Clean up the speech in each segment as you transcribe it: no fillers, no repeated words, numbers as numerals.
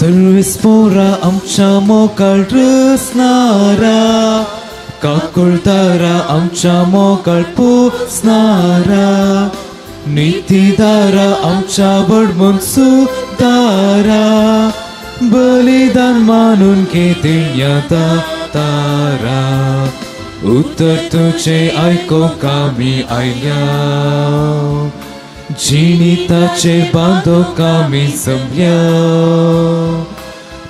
Service पोरा आमच्या मोगाळ रचणारा, काकुळदारा आमच्या मोगाळ पोसणारा, नितीदारा आमच्या बडमून सुदारा, बलिदान मानून घे देण्या दातारा. उतर तुझे आयकोंक आमी आयल्या, जिणिताचे बांदोक आमी जमल्या.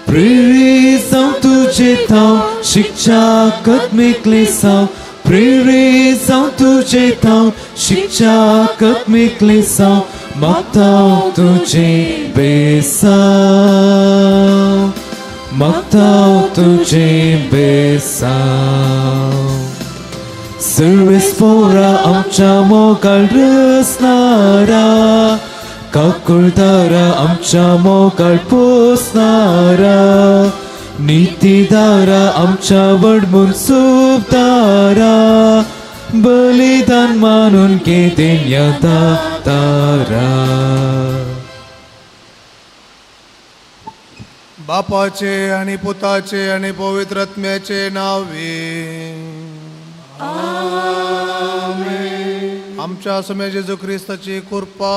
प्रेरीत जावं तुजे थाव शिकच्या कदमेकले साव, प्रेरीत जावं तुजे थाव शिकच्या कदमेकले साव, मागता तुजे बेसांव, मागता तुजे बेसांव. सर्वीस पोरा आमच्या मोगाळ रचणारा, काकुळदारा आमच्या मोगाळ पोसणारा, नितीदारा आमच्या वडमून सुपदारा, बलिदान मानून घे देण्या दातारा. बापाचे आणि पुताचे आणि पवित्र आत्म्याचे नावे. आमच्या स्वामी जेजू क्रिस्ताची कृपा,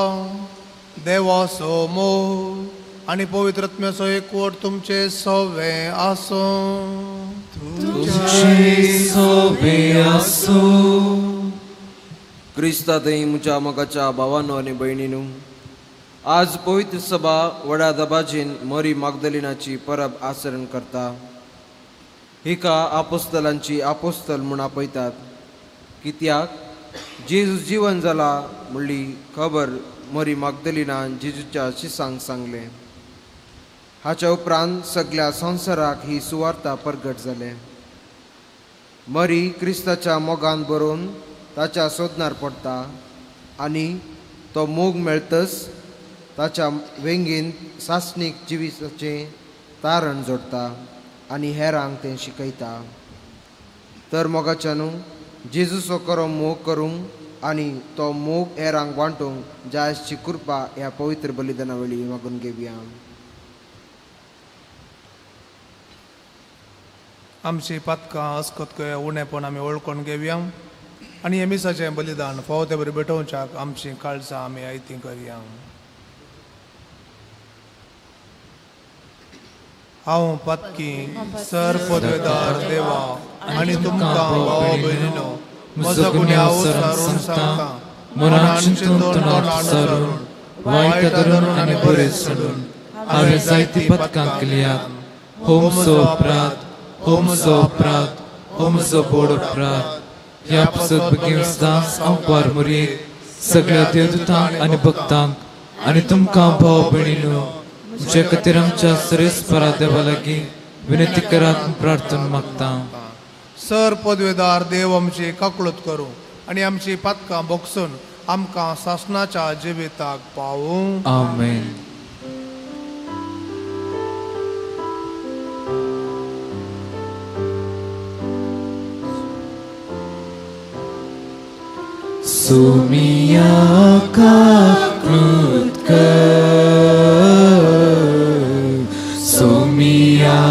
देवाचो मोग आणि पवित्र आत्म्याचो एकवट तुमचे सवे आसूं. तुमचे सोबे आसूं. क्रिस्ता थंय म्हज्या मोगाच्या भावानो आनी भयणीनू, आज पवित्र सभा व्हडा दबाजीन मरी मागदलिनाची परब आचरण करता. हिका आपोस्तलांची आपोस्तल म्हूण आपयतात, कित्याक जेजू जिवन जाला म्हणली खबर मरी मागदलिनान जेजूच्या शिसांक सांगलें. हाच्या उपरांत सगळ्या संवसाराक ही सुवार्ता परगट जालें. मरी क्रिस्ताच्या मोगान बरोवन ताच्या सोदनार पडटा आनी तो मोग मेळतच ताच्या वेंगेन सासणीक जिविताचें तारण जोडटा आनी हेरांक तें शिकयता. तर मोगाच्या न्हू जेजूचो करो मोग करूंक आनी तो मोग हेरांक वांटूंक जायची कृपा ह्या पवित्र बलिदाना वेळी मागून घेवया. आमची पातकां अस्कत उणेपण आमी वळखून घेवया आनी हे मिसाचें बलिदान फावो ते बरें भेटोवच्याक आमची काळजां आमी आयती करया. हांव पातकी सर पदवेदार देवा आनी तुमकां भाव भयणीनो म्हजो गुन्यांव सारून सांगता, मनान चिंतून तोंडार सारून वायट धरून आनी बरें सोडून हांवें जायती पदकां केल्यात. हो म्हजो अपराध, हो म्हजो अपराध, हो म्हजो बोड अपराध. ह्या पासत बेगीन सदांच हांव कुवार मुरयेक सगळ्या देवदूतांक आनी भक्तांक आनी तुमकां भाव भयणीनो म्हजे खातीर आमच्या सरेस्परा देवा लागीं विनंती करात प्रार्थना मागता. सर पदवेदार देव आमची काकळूत करूं आनी आमची पातकां बोगसून आमकां सासणाच्या जिविताक पावूं. आमेन. सुमिया काकळूत कर, सुमिया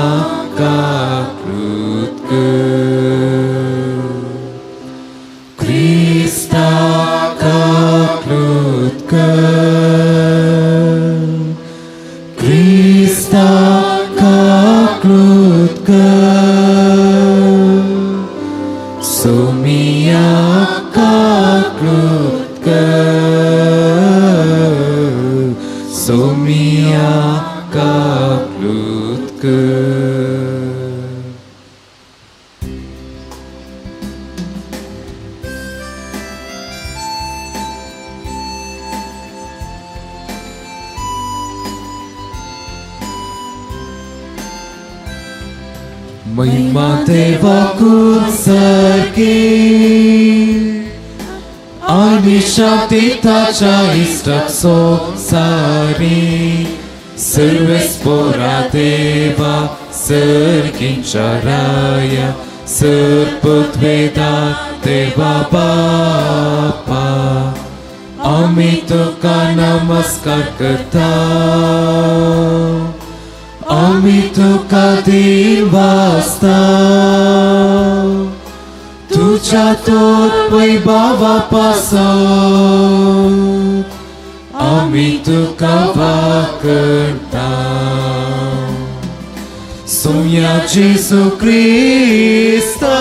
काकळूत कर, क्रिस्ता काकळूत कर, क्रिस्ता काकळूत कर, सुमिया काकळूत कर, सुमिया काकळूत कर. महिमा देवाकूच सारकी आनी शांती ताच्या इश्टाक संवसारी. सर्वेस्पोरा देवा सर्गींच्या राया, सर पृथ्वेदा देवा बापा, आमी तुका नमस्कार करता, आमी तुका दिवास्ता तुझ्या तोर वैभवा पासत आमी तुका वाकणता सोम्या जेजू क्रिस्ता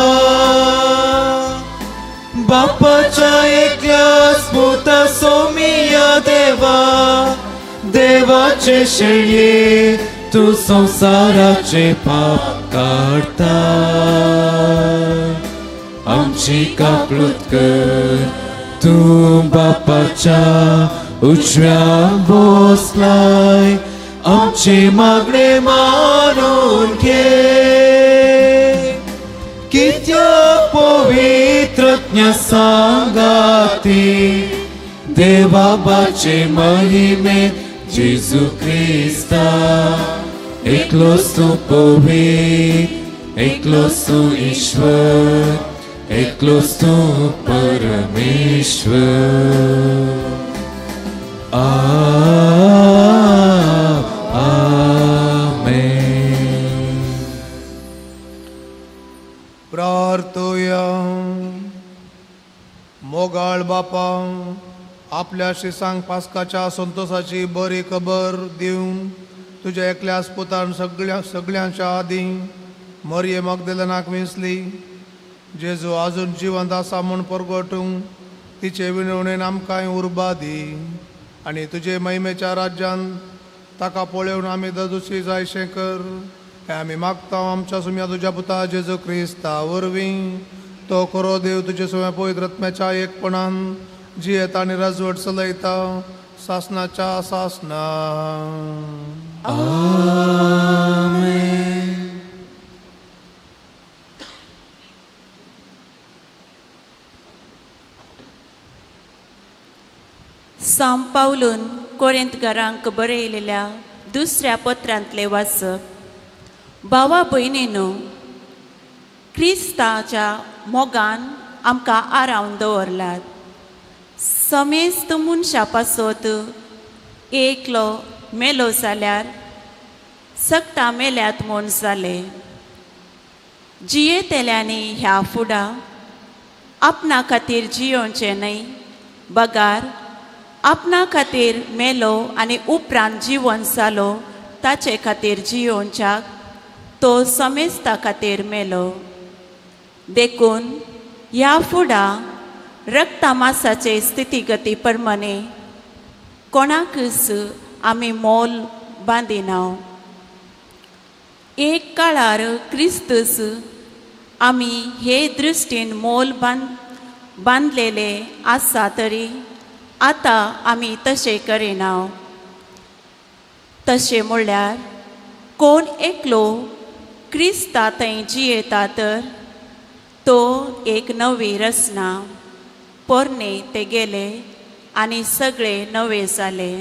बापाच्या एकल्याच पुता सोमिया देवा देवाचे शेळये तूं संवसाराचे पाप काडटा आमची काकळूत कर तूं बापाच्या उजव्या बसलाय आमचे मागणे मानून घे कित्याक पवित्रज्ञ सांगाती देवाबाचे महिमे जेजू क्रिस्ता एकलोच तूं पवित्र एकलोच तूं ईश्वर एकलोच तूं परमेश्वर. आमेन. प्रार्थुया. मोगाळ बापा आपल्या शिसांक पास्काच्या संतोषाची बरी खबर दिवन तुज्या एकल्याच पुतान सगळ्यांच्या आदीं मरये मगदेलनाक विंचली. जेजू आजून जिवंत आसा म्हूण परगटूंक तिचे विनवणेन आमकांय उर्बा दी आनी तुजे महिमेच्या राज्यान ताका पळोवन आमी ददुशी जायशें कर हें आमी मागता आमच्या सुम्या तुज्या पुता जेजू क्रिस्ता वरवीं. तो खरो देव तुजे सुम्या पवित्र आत्म्याच्या एकपणान जियेता आनी राजवट चलयता सासनाच्या सासना. आमेन. सांव पावलून कोरिंतकारांक बरयलेल्या दुसऱ्या पत्रांतलें वाचप. भावा भयणीनो, क्रिस्ताच्या मोगान आमकां आरावन दवरलात. समेस्त मनशा पासत एकलो मेलो जाल्यार सगटां मेल्यात म्हूण जालें. जियेतल्यांनी ह्या फुडां आपणा खातीर जियोवचें न्हय, बगार आपणा खातीर मेलो आनी उपरांत जिवन जालो ताचे खातीर जियोवच्याक तो समेस्ता खातीर मेलो. देखून ह्या फुडां रक्ता मासाचे स्थितीगती प्रमाणे कोणाकच आमी मोल बांदिना. एक काळार क्रिस्तस आमी हे दृश्टीन मोल बांदलेले आसा तरी आतां आमी तशें करिना. तशें म्हणल्यार कोण एकलो क्रिस्ता थंय जियेता तर तो एक नवी रचना, पोरणे ते गेले आनी सगळे नवे जाले.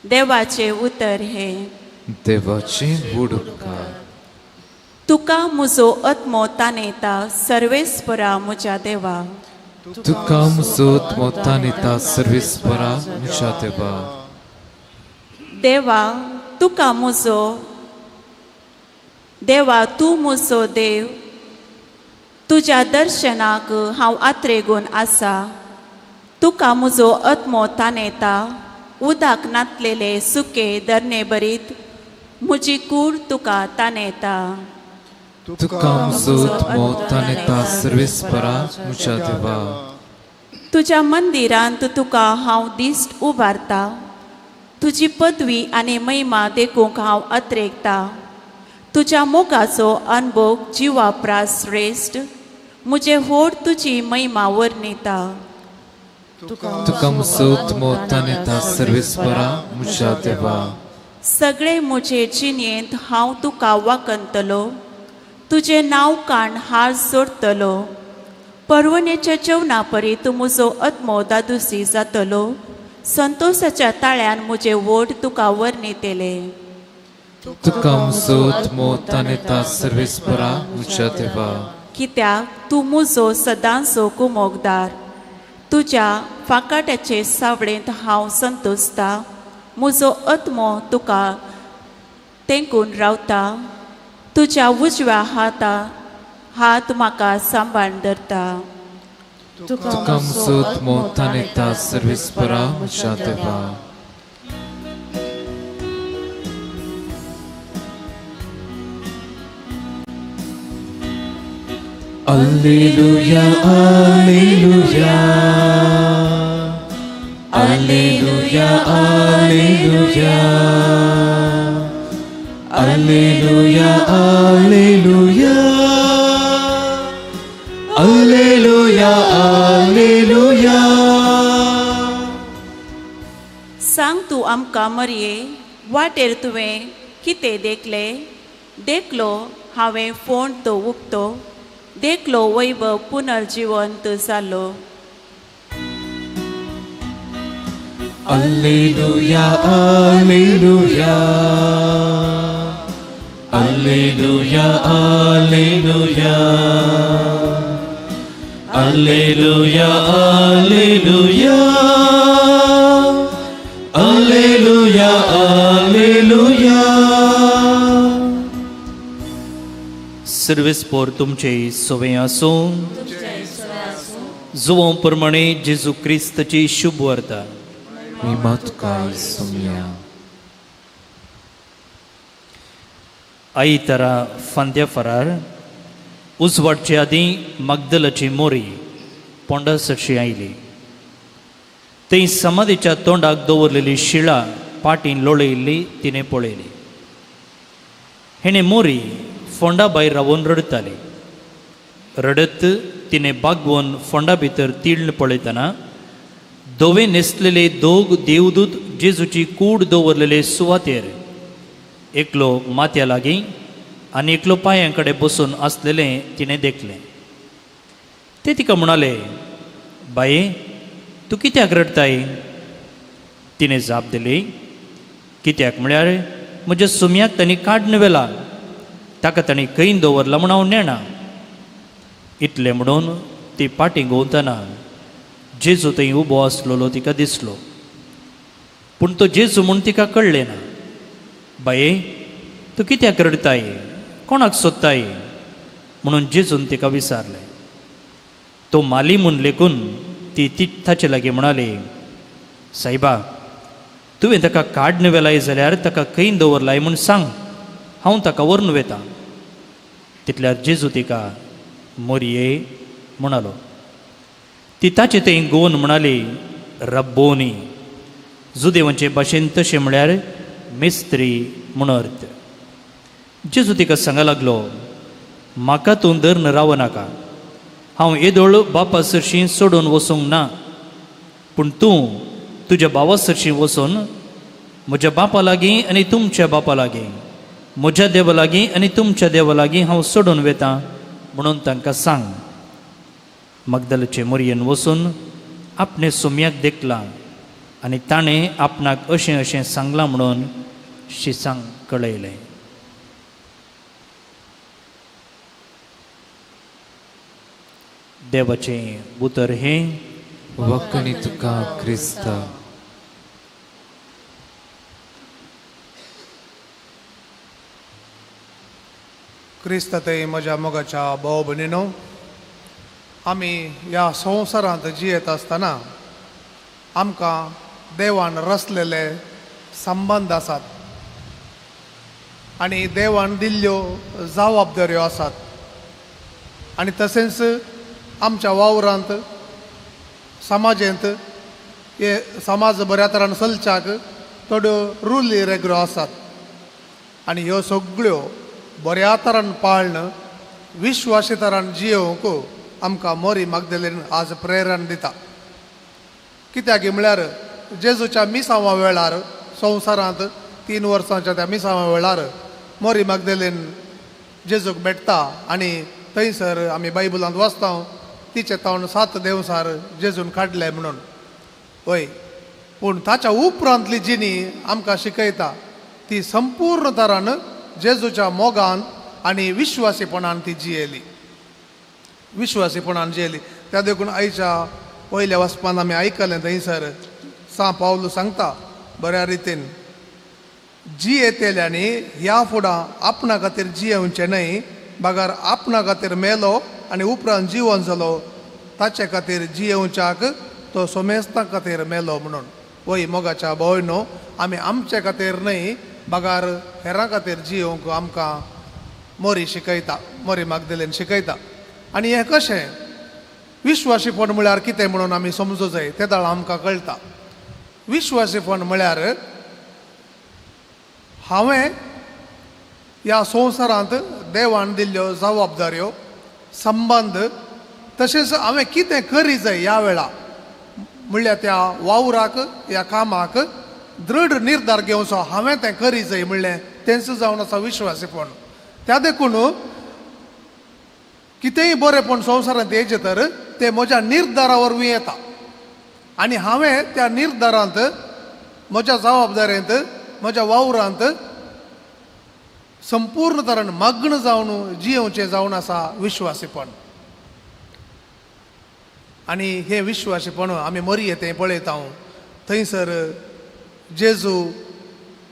देवाचें उतर हें. देवाचें व्हड उपकार. तुका म्हजो आत्मो तानेता सर्वेस्परा म्हज्या देवा. तुका म्हजो आत्मो तानेता सर्वेस्परा म्हज्या देवा. देवा तुका म्हजो देवा तूं म्हजो देव, तुज्या दर्शनाक हांव आत्रेगून आसा. तुका म्हजो आत्मो तानेता उदक नातलेले सुके धरणे बरीत म्हजी कूड तुका तानेता. तुका म्हजो आत्मो तानेता सर्वेस्परा म्हज्या देवा. तुज्या मंदिरांत तुका हांव दिश्ट उबारता, तुजी पदवी आनी महिमा देखूंक हांव अत्रेकता. तुज्या मोगाचो अनभोग जिवा प्रास श्रेश्ठ, म्हजें होड तुजी महिमा वर्णिता. तुका म्हजो आत्मो तानेता सर्वेस्परा म्हज्या देवा. सगळे म्हजे जिणेंत हांव तुका वाकंतलो, तुजें नांव काण हार सोडतलो. परवणेच्या जेवणा परी तूं म्हजो आत्मो दादुसी जातलो, संतोषाच्या ताळ्यान म्हजें वोट तुका वर्णितले. तुका म्हजो आत्मो तानेता सर्वेस्परा म्हज्या देवा. कित्याक तूं म्हजो सदांचो कुमोगदार, तुज्या फाकाट्याचे सावळेंत हांव संतोषता. म्हजो आत्मो तुका तेंकून रावता. तुज्या उजव्या हाता हात म्हाका सांबाळून धरता. तुका म्हजो मोतान येता सर्वेस्परा म्हज्या देवा. Alleluia, Alleluia, Alleluia, Alleluia, Alleluia, Alleluia, Alleluia, Alleluia. सांग तूं आमकां मरये, वाटेर तुवें कितें देखलें? देखलो हांवें फोंड तो उक्तो, देखलो वैभव पुनर्जिवंत जालो. Alleluia, Alleluia, Alleluia, Alleluia, Alleluia, Alleluia, Alleluia, Alleluia. सर्वेस्पोर तुमचे सोवे आसूं. जुवों प्रमाणे जेजू क्रिस्तची शुभ वार्ता. महिमा तुका सोम्या. आयतारा फांद्या फरार उजवाडचे आदीं मागदलाची मोरी पोंडा सरशी आयली. थंय समाधीच्या तोंडाक दवरलेली शिळा पाटीन लोळयल्ली तिणें पळयली. हेणें मोरी फोंडा भायर रावून रडताली. रडत तिणें बागवोन फोंडा भितर तिळण पळयतना धवे न्हेसलेले दोग देवदूत जेजूची कूड दवरलेले सुवातेर एकलो माथ्या लागीं आनी एकलो पांयां कडेन बसून आसलेलें तिणें देखलें. ते तिका म्हणाले, बाये तूं कित्याक रडताय? तिणें जाप दिली, कित्याक म्हळ्यार म्हज्या सुम्याक तांणी काडून व्हेला, ताका तांणी खंय दवरला म्हूण हांव नेणा. इतलें म्हणून ती पाटी घुंवतना जेजू थंय उबो आसलेलो तिका दिसलो, पूण तो जेजू म्हूण तिका कळ्ळें ना. बाये तूं कित्याक रडताय, कोणाक सोदताय म्हणून जेजून तिका विचारलें. तो माली म्हूण लेखून ती ताचे लागीं म्हणाली, सायबा तुवें ताका काडून व्हेलाय जाल्यार ताका खंय दवरलाय म्हूण सांग, हांव ताका व्हरून वेता. तितल्यार जेजू तिका मोरये म्हणालो. ती ताचे थंय गोवन म्हणाली, रब्बोनी, जुदेवांचे भाशेन तशें म्हळ्यार मिस्त्री म्हूण अर्थ. जेजू तिका सांगा लागलो, म्हाका तूं धरून रावनाका, हांव येदोळ बापा सरशीं सोडून वचूंक ना, पूण तूं तुज्या भावा सरशीं वचून म्हज्या बापा लागीं आनी तुमच्या बापा लागीं, म्हज्या देवा लागीं आनी तुमच्या देवा लागीं हांव सोडून वेता म्हणून तांकां सांग. मगदलचे मोरयेन वचून आपणे सोम्याक देखला आनी ताणें आपणाक अशें अशें सांगलां म्हणून शिसांक कळयलें. देवाचें उतर हें. वखणी तुका क्रिस्ता. क्रिस्त ते म्हज्या मोगाच्या भाव भयणीनो, आमी ह्या संवसारांत जियेत आसतना आमकां देवान रचलेले संबंद आसात आनी देवान दिल्ल्यो जबाबदाऱ्यो आसात आनी तशेंच आमच्या वावरांत समाजेंत हे समाज बऱ्या तरान चलच्याक थोड्यो रुली रेगरो आसात आनी ह्यो सगळ्यो बऱ्या तरान पाळण विश्वासी तरान जियोवंक आमकां मोरी मागदेलेन आज प्रेरण दिता. कित्याक म्हळ्यार जेजूच्या मिसांवा वेळार संवसारांत 3 वर्सांच्या त्या मिसांवा वेळार मोरी मागदेलेन जेजूक भेटता आनी थंयसर आमी बायबलांत वाचता तिचे तावन 7 देवसार जेजून काडले म्हणून. हय, पूण ताच्या उपरांतली जिणी आमकां शिकयता ती संपूर्ण तरान जेजूच्या मोगान आनी विश्वासीपणान ती जियेली, विश्वासीपणान जियेली. त्या देखून आयच्या पयल्या वाचपान आमी आयकलें थंयसर सां पावलू सांगता बऱ्या रितीन, जियेतेल्यांनी ह्या फुडां आपणा खातीर जियेवचें न्हय, बगर आपणा खातीर मेलो आनी उपरांत जिवन जालो ताचे खातीर जियेवच्याक तो सोमेस्ता खातीर मेलो म्हणून. वय मोगाच्या भोव न्हू, आमी आमचे खातीर न्हय बगर हेरां खातीर जियोवंक आमकां मोरी शिकयता, मोरी मागदेलेन शिकयता. आनी हें कशें विश्वासीपण म्हळ्यार कितें म्हणून आमी समजूं जाय तें दाळ आमकां कळटा. विश्वासीपण म्हळ्यार हांवें ह्या संवसारांत देवान दिल्ल्यो जबाबदाऱ्यो, संबंद, तशेंच हांवें कितें करी जाय ह्या वेळा म्हणल्यार त्या वावराक ह्या कामाक दृढ निर्धार घेवचो, हांवें तें करी जाय म्हणलें तेंच जावन आसा विश्वासीपण. त्या देखून कितेंय बरेंपण संवसारांत येयचें तर तें म्हज्या निर्धारा वरवीं येता आनी हांवें त्या निर्धारांत म्हज्या जबाबदारेंत म्हज्या वावरांत संपूर्ण तरेन मग्न जावन जियेवचें जावन आसा विश्वासीपण. आनी हें विश्वासीपण आमी मरये तें पळयता. थंयसर जेजू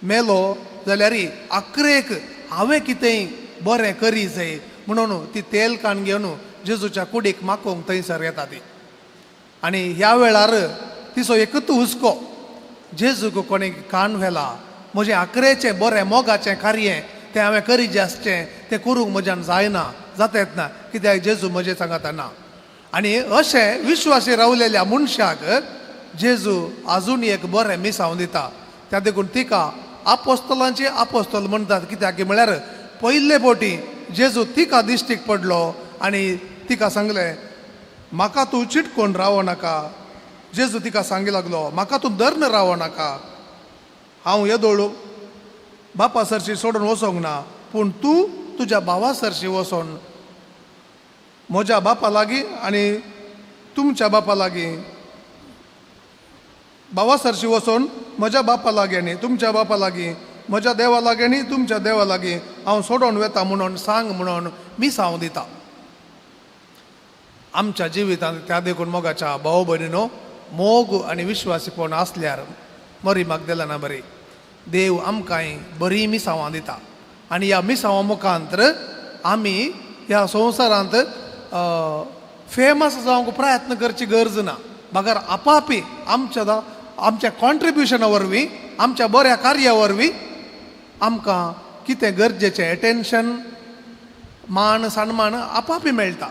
मेलो जाल्यार आखरेक हांवें कितेंय बरें करी जाय म्हणून ती तेल काण घेवन जेजूच्या कुडीक माकोंक थंयसर येता ती. आनी ह्या वेळार तिचो एकूच हुस्को, जेजूक कोणी कान व्हेला, म्हजें आखरेचें बरें मोगाचें कार्य तें हांवें करीचें आसचें तें करूंक म्हज्यान जायना, जाता येतना, कित्याक जेजू म्हजें सांगता ना. आनी अशें विश्वासी रावलेल्या मनशाक जेजू आजून एक बरें मिसावन दिता. त्या देखून तिका आपोस्तलांचे आपोस्तल म्हणटात, कित्याक म्हळ्यार पयले फावटी जेजू तिका दिश्टीक पडलो आनी तिका सांगलें म्हाका तूं चिटकोन रावो नाका. जेजू तिका सांगी लागलो म्हाका तूं धरून रावो नाका, हांव येदोळ बापा सरशी सोडून वचोंक ना, पूण तूं तुज्या भावा सरशी वचोन म्हज्या बापा लागीं आनी तुमच्या बापा लागीं, भावा सरशी वचोन म्हज्या बापा लागीं आनी तुमच्या बापा लागीं, म्हज्या देवा लागीं आनी तुमच्या देवा लागीं हांव सोडून वेता म्हणून सांग म्हणून मिसांव दिता. आमच्या जिवितांत त्या देखून मोगाच्या भाव भयणीनो मोग आनी विश्वासीपण आसल्यार मरी मागदेला बरी देव आमकांय बरी मिसांवां दिता. आनी ह्या मिसांवां मुखांतर आमी ह्या संवसारांत फेमस जावंक प्रयत्न करची गरज ना, बगर आपापी आमच्या आमच्या कॉन्ट्रिब्युशना वरवीं आमच्या बऱ्या कार्या वरवीं आमकां कितें गरजेचें एटेन्शन मान सन्मान आपापी मेळटा.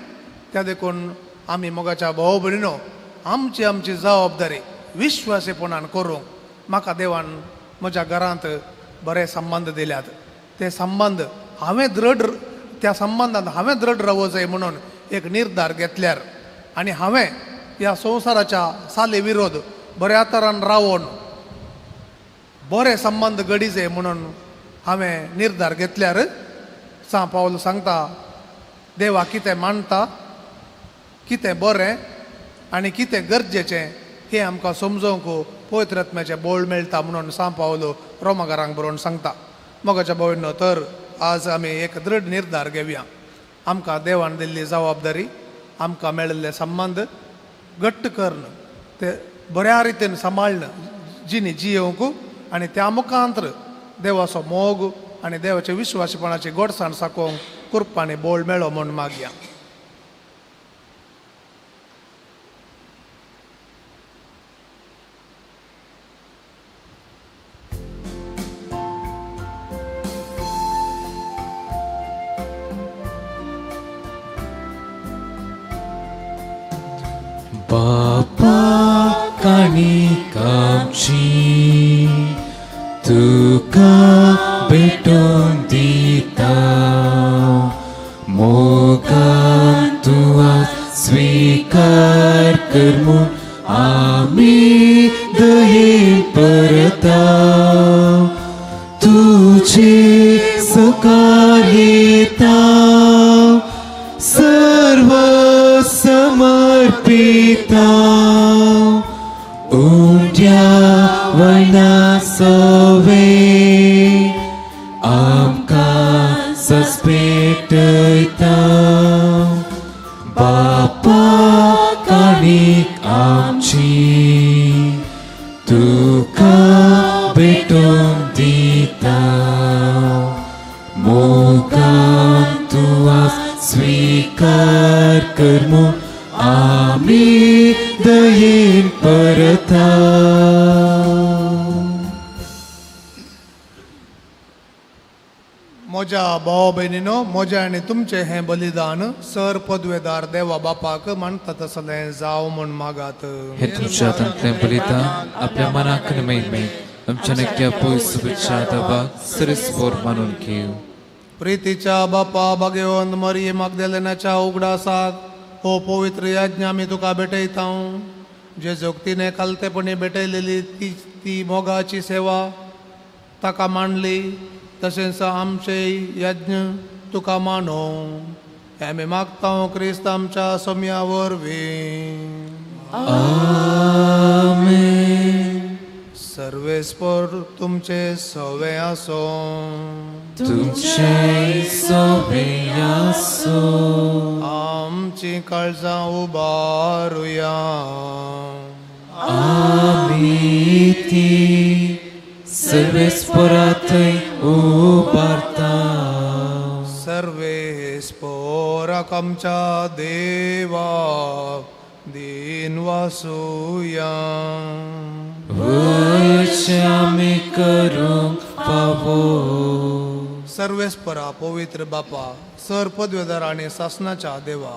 त्या देखून आमी मोगाच्या भाव भयणीनो आमची आमची जबाबदारी विश्वासीपणान करूंक म्हाका देवान म्हज्या घरांत बरे संबंद दिल्यात, ते संबंद हांवें दृढ, त्या संबंदांत हांवें दृढ रावो जाय म्हणून एक निर्धार घेतल्यार आनी हांवें ह्या संवसाराच्या साले विरोध बऱ्या तरान रावोन बरे संबंद घडी जाय म्हणून हांवें निर्धार घेतल्यार सांव पावल सांगता देवा कितें मानता, कितें बरें आनी कितें गरजेचें हें आमकां समजोवंक पवित्र आत्म्याचें बोळ मेळटा म्हणून सांव पावलो रोमागारांक बरोवन सांगता. मोगाच्या भयणीनो, तर आज आमी एक दृढ निर्धार घेवया, आमकां देवान दिल्ली जबाबदारी, आमकां मेळिल्ले संबंद घट्ट करून ते बऱ्या रितीन सांबाळ्ळन जिणी जियोवंक आनी त्या मुखांतर देवाचो मोग आनी देवाचे विश्वासीपणाची गोडसाण साकोवंक कुरपांनी बोळ मेळो म्हूण मागया. बापा काणीक आमची तुका भेटोवन दिता, मोगान तूं आज स्विकार कर म्हूण आमी दयेन परता, तुजे मुखार येता सर्व समर्पिता, उंड्या वयना सवे आमकां सस्पेटयता, बापा काणीक आमची तुका भेटोवन दिता. स्वीकार कर म्हूण आमी दयेन परता. म्हज्या भाव भयणीनो, म्हजें आनी तुमचें हें बलिदान सर पदवेदार देवा बापाक मानता तसलें जावं म्हूण मागात. हें तुमच्या हातांतलें बलिदान आपल्या मनाक मेळमेळ आमच्या नक्क्या पयस शुभेच्छा दबाक सरेस्पोर मानून घेव. प्रितीच्या बापा भाग्यवंत मरिये मागदेलेनाच्या उगडासाक हो पवित्र यज्ञ आमी तुका भेटयता. जे जोगतीने कालतेपणी भेटयलेली ती ती मोगाची सेवा ताका मांडली, तशेंच आमचे यज्ञ तुका मानो. हें आमी मागता क्रिस्त आमच्या सोम्या वरवीं. आमेन. सर्वेस्पर तुमचे सवे आसो. तुमचे सवे आसो. आमची काळजां उबारुया. आमी ती सर्वेस्परा थंय उबारता. सर्वेस्पराक आमच्या देवा दिन वासुया. वचें आमी करूंक फावो. सर्वेस्परा पवित्र बापा, सर पदवेदार आनी सासनाच्या देवा,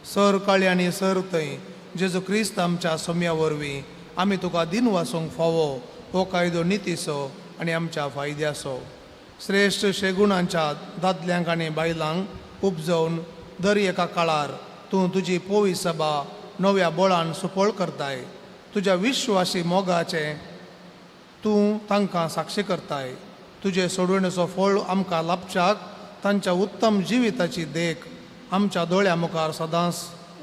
सर काळी आनी सर थंय जेजू क्रिस्त आमच्या सोम्या वरवीं आमी तुका दिन वासूंक फावो हो कायदो नितीचो आनी आमच्या फायद्याचो. श्रेश्ठ शेगुणांच्या दादल्यांक आनी बायलांक उपजोवन दर एका काळार तूं तुजी पोवी सभा नव्या बळान सुपळ करताय. तुज्या विश्वासी मोगाचें तूं तांकां साक्षी करताय. तुजे सोडवणेचो फळ आमकां लाभच्याक तांच्या उत्तम जिविताची देख आमच्या दोळ्या मुखार सदांच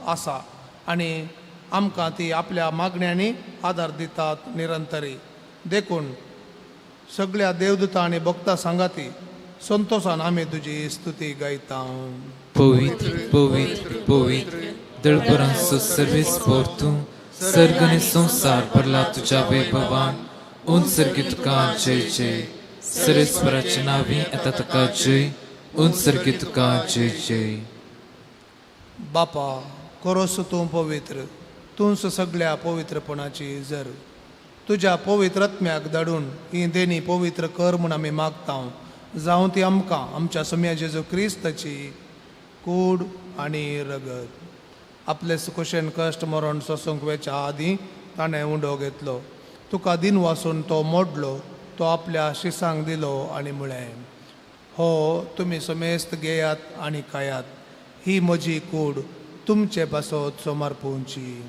आसा आनी आमकां ती आपल्या मागण्यांनी आदार दितात निरंतरी. देखून सगळ्या देवदूता आनी भक्ता सांगाती संतोषान आमी तुजी स्तुती गायता. पवित्र पवित्र पवित्र दळभरांचो सर्वेस्पोर तूं, सर्ग आनी संवसार भरला तुज्या वैभवान. उंच सर्गी तुका जय जय. सर्वेस्पराच्या नांवी येता तुका जय. उंच सर्गी तुका जय जय. बापा करोस तूं पवित्र, तूंच सगळ्या पवित्रपणाची जर. तुज्या पवित्र आत्म्याक धाडून ही देणी पवित्र कर म्हूण आमी मागता. जावं ती आमकां आमच्या सोम्या जेजू क्रिस्ताची कूड आनी रगत. आपले सुकुशेन कश्ट मरण सोसूंक वेच्या आदीं ताणें उंडो घेतलो, तुका दिन वासून तो मोडलो, तो आपल्या शिसांक दिलो आनी म्हळें, हो तुमी समेस्त घेयात आनी खायात, ही म्हजी कूड तुमचे पासत समर्पूंची.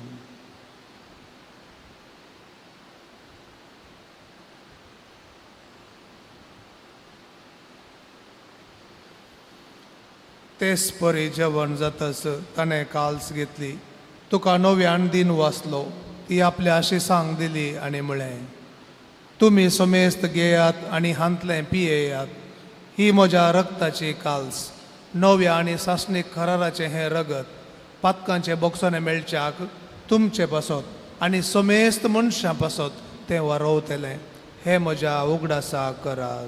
तेच परी जेवण जातच ताणें काल्स घेतली, तुका नव्यान दिन वाचलो, ती आपल्या शिसांक दिली आनी म्हळें, तुमी समेस्त घेयात आनी हांतलें पियेयात, ही म्हज्या रक्ताची काल्स, नव्या आनी सासणीक कराराचें हें रगत पातकांचे बोगसणे मेळच्याक तुमचे पासत आनी समेस्त मनशां पासत तें वारोवतलें. हें म्हज्या उगडासा करात.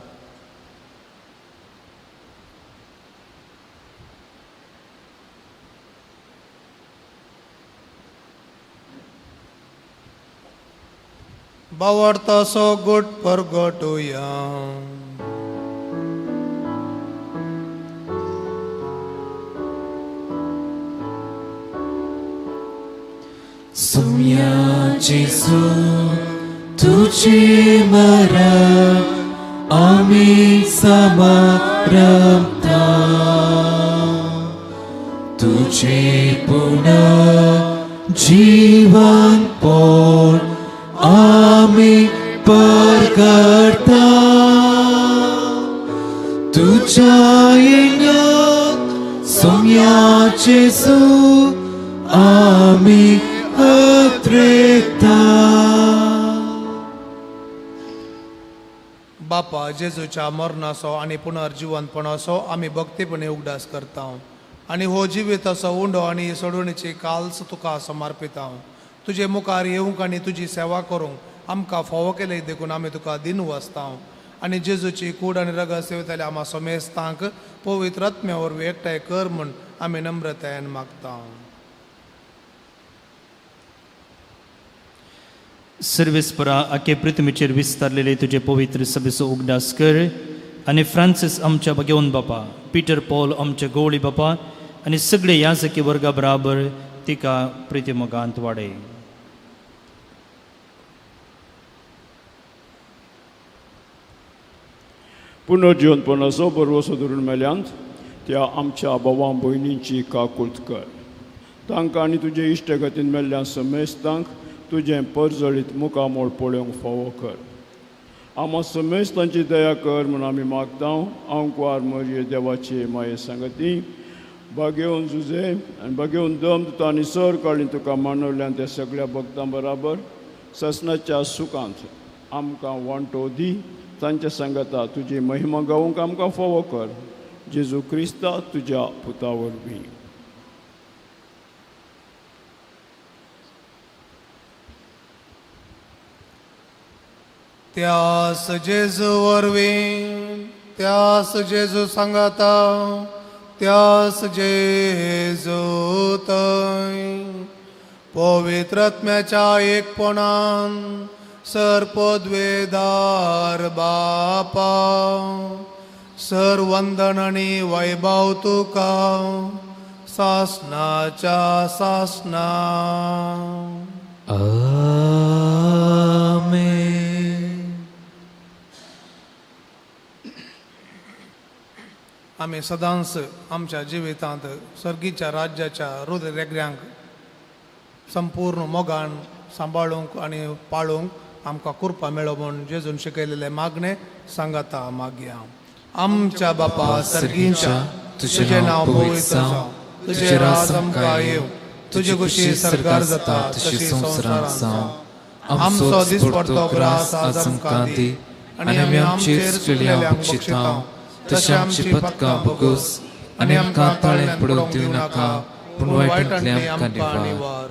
बावडतासो गुट परगटुया. सुम्या जेजू तुझे मरण आमी समारंभता, तुझे पुनः जीवन पोर आमी परगटता, तुझ्या येण्याक सुम्या जेजू आमी अत्रेता. बापा जेजूच्या मरणाचो आनी पुनर्जिवंतपणाचो आमी भक्तीपणी उगडास करता आनी हो जिविताचो उंडो आनी सोडवणीची काल्स तुका समर्पिता. तुजे मुखार येवंक आनी तुजी सेवा करूंक आमकां फावो केले देखून आमी तुका दिन वाचता आनी जेजूची कूड आनी रगत सेवताले आमा समेस्तांक पवित्र आत्म्या वरवीं एकठांय कर म्हूण आमी नम्रतायेन मागता. सर्वेस्परा आखे पृथ्वीचेर विस्तारलेले तुजे पवित्र सभेचो उगडास कर आनी फ्रांसीस आमच्या भगेवन बापा, पिटर पॉल आमच्या गवळी बापा आनी सगळे याजकी वर्गा बराबर तिका प्रितीमोगांत वाडय. पुनर्जिवनपणाचो भरवसो धरून मेल्यांत त्या आमच्या भावां भयणींची काकूत कर. तांकां आनी तुजे इश्टगतीन मेल्ल्या समेस्तांक तुजें परजळीत मुखामोळ पळोवंक फावो कर. आमा समेस्तांची दया कर म्हूण आमी मागता. आंकवार मरये देवाची माये सांगती बागेवन जुजे आनी बागेवन दम तुका आनी सर काळी तुका मानवल्यान त्या सगळ्या भक्तां बराबर ससनाच्या सुखांत आमकां वांटो दी. तांच्या सांगता तुजी महिमा गावंक आमकां फावो कर. जेजू क्रिस्ता तुज्या पुता वरवीं. त्यास जेजू वरवीं, त्यास जेजू सांगाता, त्यास जेजू थंय पवित्र आत्म्याच्या एकपणान सर पदवेदार बापा सर वंदन आनी वैभव तुका सासनाच्या सासना. आमेन. आमी सदांच आमच्या जिवितांत सर्गीच्या राज्याच्या हृदयरेग्यांक संपूर्ण मोगान सांबाळूंक आनी पाळूंक आमकां कृपा मेळो म्हूण जेजून शिकयलेलें मागणें सांगाता मागया. आमच्या बापा सर्गीच्या, तुजें नांव पवित्र जावं, तुजें राज आमकां येवं, तुजी खुशी सरकार जाता तशी संवसारांत जावं. आमचो दिसपडतो ग्रास आज आमकां दी आनी आमी आमचेर चुकलेल्यांक बक्षिता तशें आमची पदकां भोगोस आनी आमकां ताळें पडोवंक दिवं नाका, पूण वायटांतली आमकां निवार.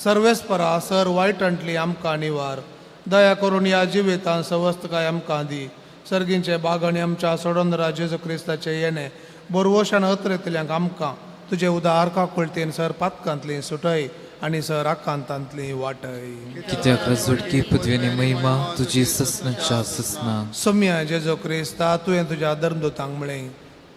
सर्वेस्परा सर वायटांतली आमकां निवार. दया करून ह्या जिवितांत सवस्तकाय आमकां दी. सर्गींचे बागांनी आमच्या सोडोनरा जेजू क्रिस्ताचे येणे बोरवोशान अत्रेतल्यांक आमकां तुजे उदार काकुळतेन सर पातकांतली सुटय आनी सर आकांतांतली वाटय. कित्याक रजवडकी पदवेनी महिमा तुजी ससनाच्या ससना. सोम्या जेजू क्रिस्ता, तुवें तुज्या धर्मदूतांक म्हळें,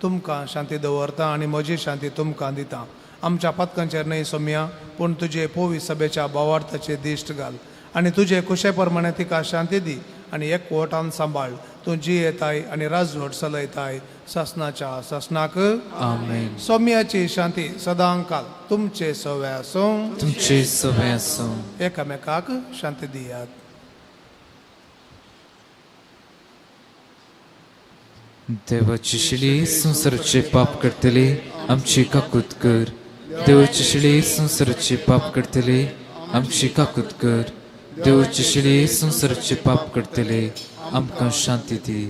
तुमकां शांती दवरता आनी म्हजी शांती तुमकां दिता. आमच्या पातकांचेर न्हय सोम्या, पूण तुजे पोवी सभेच्या भावार्थाचे दिश्ट घाल आनी तुजे कुशे प्रमाणे तिका शांती दी आनी एकवटान सांबाळ. तूं जियेताय आनी राजवट चलयताय सासनाच्या सासनाक. आमेन. सोम्याची शांती सदांकाल तुमचे सवे आसूं. तुमचे सवे आसूं. एकामेकाक शांती दियात. देवाची शिली संवसाराचे पाप करतले आमची काकूत कर. देवाची शिली संवसाराचे पाप करतले आमची काकूत कर. देवाची शिली संवसाराचे पाप करतले आमकां शांती दी.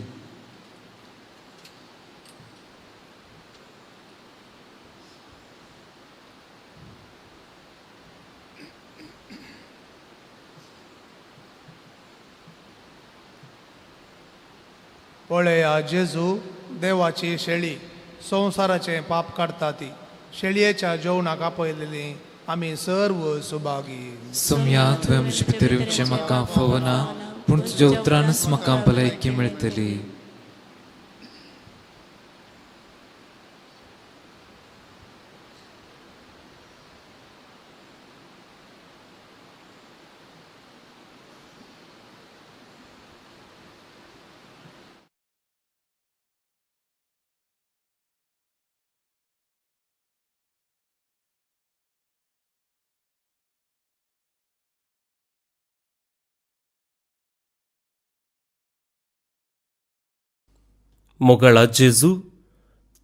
पळया जेजू देवाची शेळी संवसाराचें पाप काडटा ती. शेळयेच्या जेवणाक आपयलेली आमी सर्व सुभागी. सोम्या, तुवें म्हजे भितर येवचें म्हाका फावना, पूण तुज्या उतरानच म्हाका भलायकी मेळटली. मोगाळा जेजू,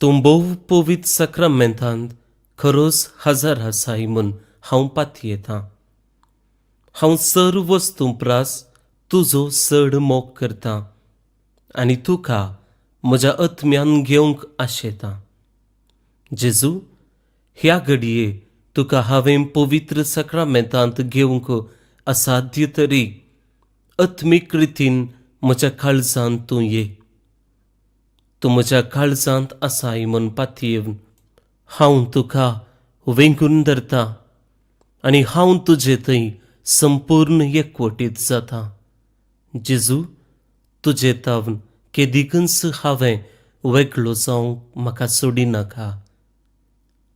तूं भोव पवित्र साक्रामेंतांत खरोच हजर आसाय म्हूण हांव पातयेतां. हांव सर्व वस्तूं प्रास तुजो चड मोग करतां आनी तुका म्हज्या आत्म्यान घेवंक आशेतां. जेजू, ह्या घडये तुका हांवें पवित्र साक्रामेंतांत घेवंक असाध्य तरी आत्मीक रितीन म्हज्या काळजांत तूं ये. तूं म्हज्या काळजांत आसाय म्हूण पातयेवन हांव तुका वेंगून धरता आनी हांव तुजे थंय संपूर्ण एकवटीत जाता. जेजू, तुजे तावन केदिकूच हांवें वेगळो जावंक म्हाका सोडिनाका.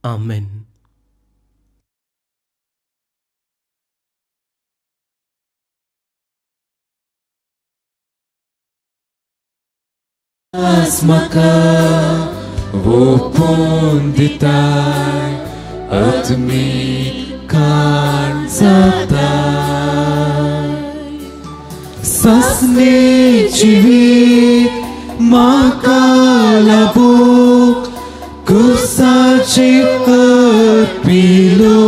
आमेन. म्हाका ओपून दिताय आत्मीक काण जाताय सासणे जिवीत म्हाका लाबूंक कुसाचे अर्पिलो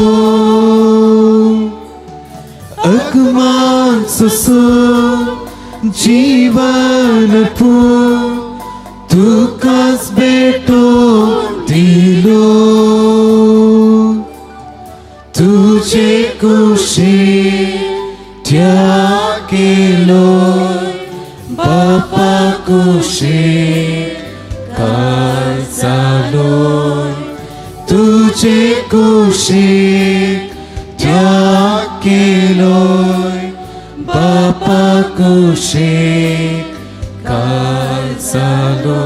अकमान सोसून जीवन पूर्ण तुकाच भेटो दिलो तुझे कुशीक त्याग केलो बापा कुशीक काल जालो तुझे कुशीक त्याग केलो बापा कुशीक काल जालो.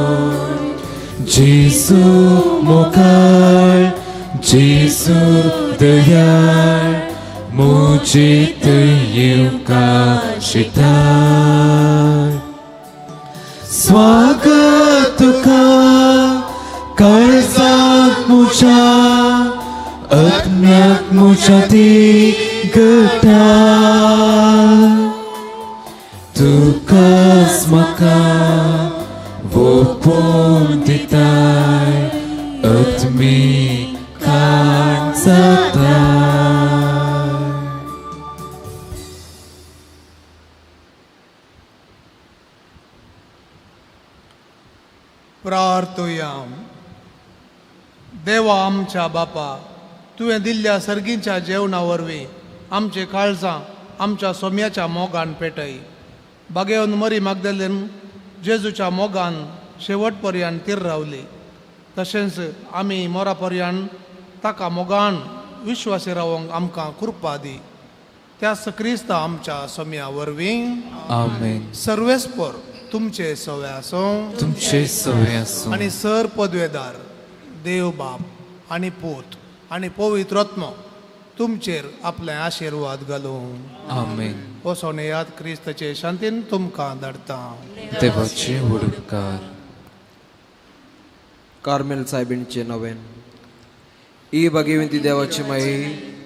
जेजू मोगाळ जेजू दयाळ म्हजे थंय येवंक शिताय स्वागत तुका काळजाक म्हज्या आत्म्याक म्हज्या ती घटा तुकाच म्हाका ओपून दिताय आत्मीक काण जाताय. प्रार्थुया. देवा आमच्या बापा, तुवें दिल्ल्या सर्गीच्या जेवणा वरवीं आमचे काळजां आमच्या सोम्याच्या मोगान पेटय. बागेवन मरी मागदेलेन जेजूच्या मोगान शेवट पर्यंत तीर रावली, तशेंच आमी मोरा पर्यंत ताका मोगान विश्वासी रावंक आमकां कृपा दी. त्याच क्रिस्ता आमच्या सोम्या वरवीं. आमेन. सर्वेस्पर तुमचे सवे आसूं, तुमचे सवे आसूं. आनी सर पदवेदार देव बाप आनी पूत आनी पवित्र आत्मो तुमचेर आपले आशिर्वाद घालूं. आमेन. वचोन याद क्रिस्ताचे शांतीन तुमकां धाडटा. देवाचे उपकार. कार्मेल सायबिणचे नवेन. ई भगिवंती देवाची माई,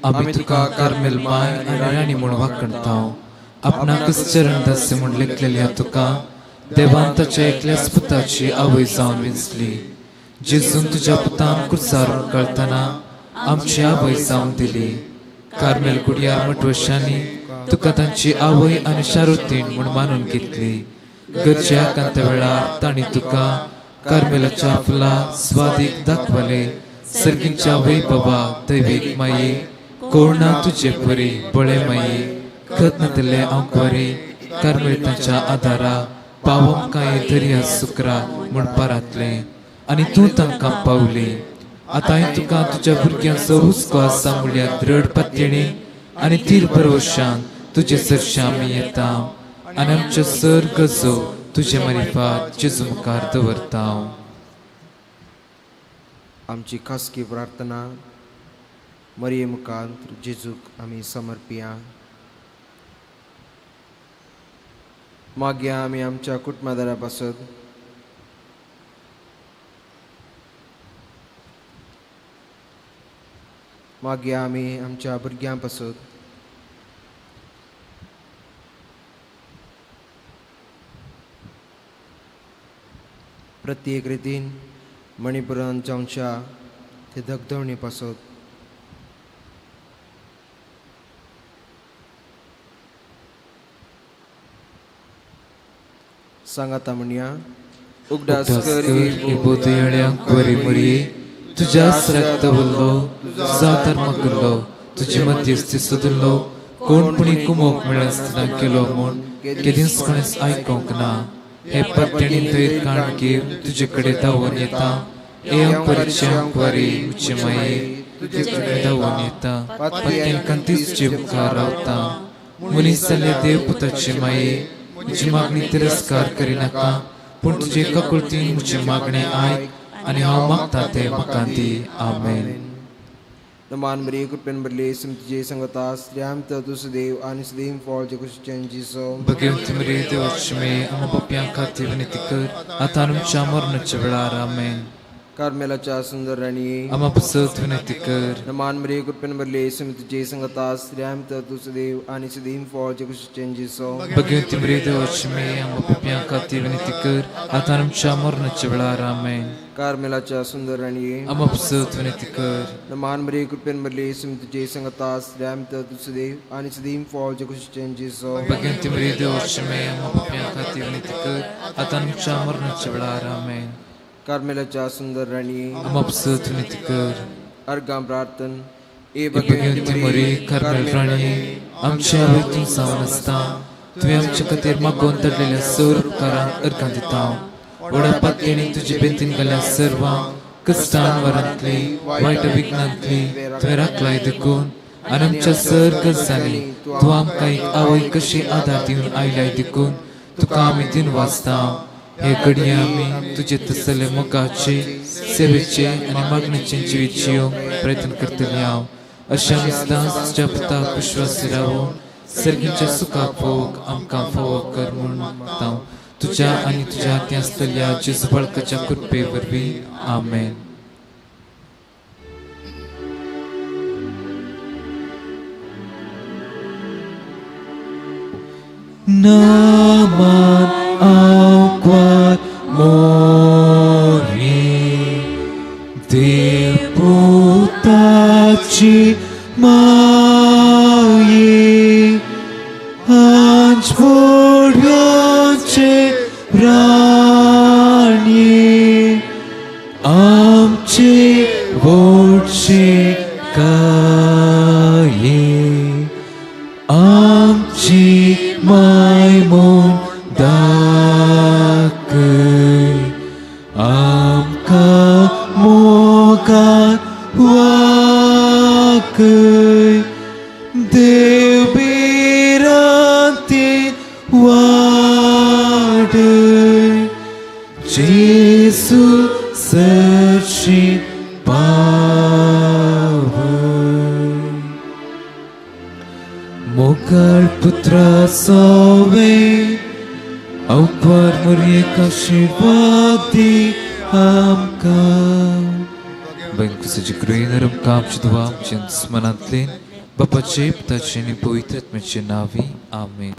आमी तुका कार्मेल माय आनी राणी म्हूण वाखणता. आपणाकच चरण दासी म्हूण लेखलेल्या तुका देवान ताच्या एकल्याच पुताची आवय जावन विंचली. जेजून तुज्या पुतान कुर्सार कळतना आमची आवय जावन दिली. कार्मेल गुडिया मठवशांनी तुका तांची आवय आनी शारुतीण म्हूण मानून घेतली. गरजे आकांता वेळार तांणी तुका कार्मेलाच्या फुलां स्वादीक दाखवले. सर्गींच्या वय बाबा दैवीक माये, कोणा तुजे परी बळे माये, खत नातिल्ले आंकवारी कार्मेलितांच्या आदारा पावोवंक कांय दर्या सुकरा म्हूण पारातलें आनी तूं तांकां पावली. आतांय तुका तुज्या भुरग्यांचो हुस्को आसा म्हणल्यार दृढ पातयेणी आनी तीर भरवशान तुजे सरशां आमी येता आनी आमच्यो सर गरजो तुजे मारिफात जेजू मुखार दवरता. आमची खासगी प्रार्थना मरिये मुखार जेजूक आमी समर्पिया. मागया आमी आमच्या कुटुंबादारा पासत, मागया आमी आमच्या भुरग्यां पासत, प्रत्येक रितीन मणिपुरान जावच्या ते धगधवणे पासत, सांगाता म्हणया. उगडास कर इबोदयाळ्यांक वरी मरये, तुज्या आसराक दवरलो, तुजो धर्म केल्लो, तुजी मध्यस्थी सोदिल्लो, कोण पुणी कुमोक मेळनासतना केलो म्हूण केदींच कोणेच आयकोंक ना. हे पत्तेणी थंय काण घेवन तुजे कडेन धांवून येता अंकुवारीचे अंकुवारी म्हजे माये तुजे कडेन धांवून येता पातयेन तुजे मुखार रावता. मनीस जाल्ले देव पुताचे माये म्हजी मागणी तिरस्कार करिनाका पूण तुजे काकुळतीन म्हजें मागणें आयक आनी हांव मागता तें म्हाका दी. आमेन. नमान मरिये कृपेन भरले तुझे संगता स्त्रियांत तूं सदैव आनी सदैव फळ जे कुशीचें जेजू. भगवती मरिये देवाची माये आमकां पापयां खातीर विनंती कर आतां आनी आमच्या मरणाच्या वेळार. आमेन. कार्मेलाच्या सुंदर राणये आमकां पासत विनंती कर. नमान मरिये कृपेन भरले तुझे संगता स्त्रियांत तूं सदैव आनी सदैव फळ जे कुशीचें जेजू. भगवती मरिये देवाची माये आमकां पापयां खातीर विनंती कर आतां आनी आमच्या मरणाच्या वेळार. आमेन. कार्मेलाच्या सुंदर राणये आमकां पासत विनंती कर. नमान मरिये कृपेन भरले तुझे संगता स्त्रियांत तूं सदैव आनी सदैव फळ जे कुशीचें जेजू. भगवती मरिये देवाची माये आमकां पापयां खातीर विनंती कर आतां आनी आमच्या मरणाच्या वेळार. आमेन. कार्मेलाच्या सुंदर राणये आमकां पासत विनंती कर. अर्गां प्रार्थन. ए भगवती मरिये कार्मेल राणये आमच्या आवय तूं जावन आसता तुवें आमच्या खातीर मागोवन धाडलेल्या सर उपकारांक अर्गां दिता. व्हडा पातयेनी तुजे बेंतीन घाल्या सर्वांक कश्टान वरांतली वायट विघ्नांतली तुवें राखलाय देखून आनी आमच्या सर गरजांनी तूं आमकां एक आवय कशी आदार दिवन आयल्याय देखून तुका आमी दिन वाचता. हे घडये आमी तुजे तसले मोगाचे सेवेचे आनी मागणेचे जिवीत जियोंक प्रयत्न करतली हांव. अशें आमी सदांच तुज्या पुताक विश्वास रावून सर्गीच्या सुखाक फोवक आमकां फावो कर म्हूण मागता तुज्या आनी तुज्या हातीं आसतल्या जेजू बाळकाच्या कृपे वरवीं. आमेन. Naman awkwat mori Deputaci maie Anjvorioce rani Amche vorce kaie Amchi maimun dakay Amka mogat wakay Dev biranti waday Jesu sarshi pavay Mogal putra sove Awkwar muriek आशीर्वाद आमकां. बँकुसाची गृहीण आमकां आमची दुवा आमच्या मनांतल्यान बापाचे पुताचे आनी पवित्र आत्म्याचे नांवी. आमेन.